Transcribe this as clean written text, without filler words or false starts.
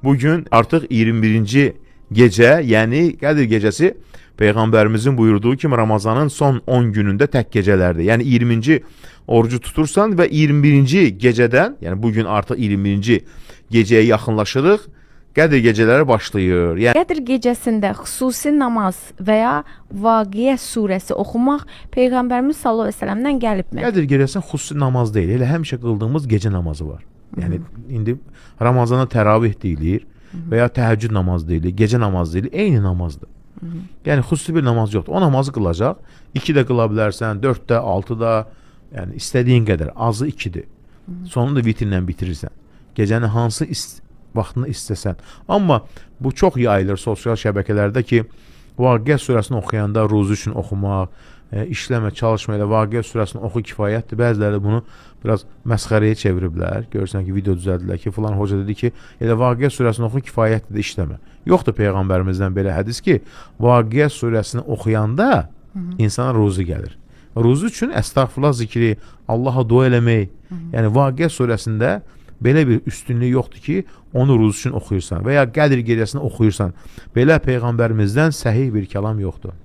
Bugün artıq 21-ci gecə, yəni Qədir gecəsi Peyğəmbərimizin buyurduğu kimi Ramazanın son 10 günündə tək gecələrdir. Yəni 20-ci orucu tutursan və 21-ci gecədən, yəni bugün artıq 21-ci gecəyə yaxınlaşırıq, Qədir gecələri başlayır. Yəni Qədir gecəsində xüsusi namaz və ya Vaqiə surəsi oxumaq Peyğəmbərimiz sallallahu əleyhi və səlləmdən gəlibmi? Qədir gecəsində xüsusi namaz deyil, elə həmişə qıldığımız gecə namazı var. Yəni indi Ramazanda təravih deyilir və ya təhəccüd namazı deyilir, gecə namazı deyilir, eyni namazdır. Yəni xüsusi bir namaz yoxdur. O namazı qılacaq. 2 də qıla bilərsən, 4 də, 6 da, yəni istədiyin qədər, azı 2-dir. Sonunu da vitrlə bitirirsən. Gecənin hansı vaxtını istəsən. Amma bu çox yayılır sosial şəbəkələrdə ki, Vaqiə surəsini oxuyanda ruzu üçün oxumaq, işləmə, çalışma elə Vaqiə surəsini oxu kifayətdir. Bəziləri bunu biraz məsxərəyə çeviriblər. Görürsən ki, video düzəldilər ki, filan hoca dedi ki, elə Vaqiə surəsini oxu kifayətdir də işləmə. Yoxdur peyğəmbərimizdən belə hədis ki, Vaqiə surəsini oxuyanda insana ruzu gəlir. Ruzu üçün əstəğfurullah zikri, Allaha dua eləmək. Yəni Vaqiə surəsində belə bir üstünlük yoxdur ki, onu ruzu üçün oxuyursan və ya Qədir gecəsini oxuyursan. Belə peyğəmbərimizdən səhih bir kəlam yoxdur.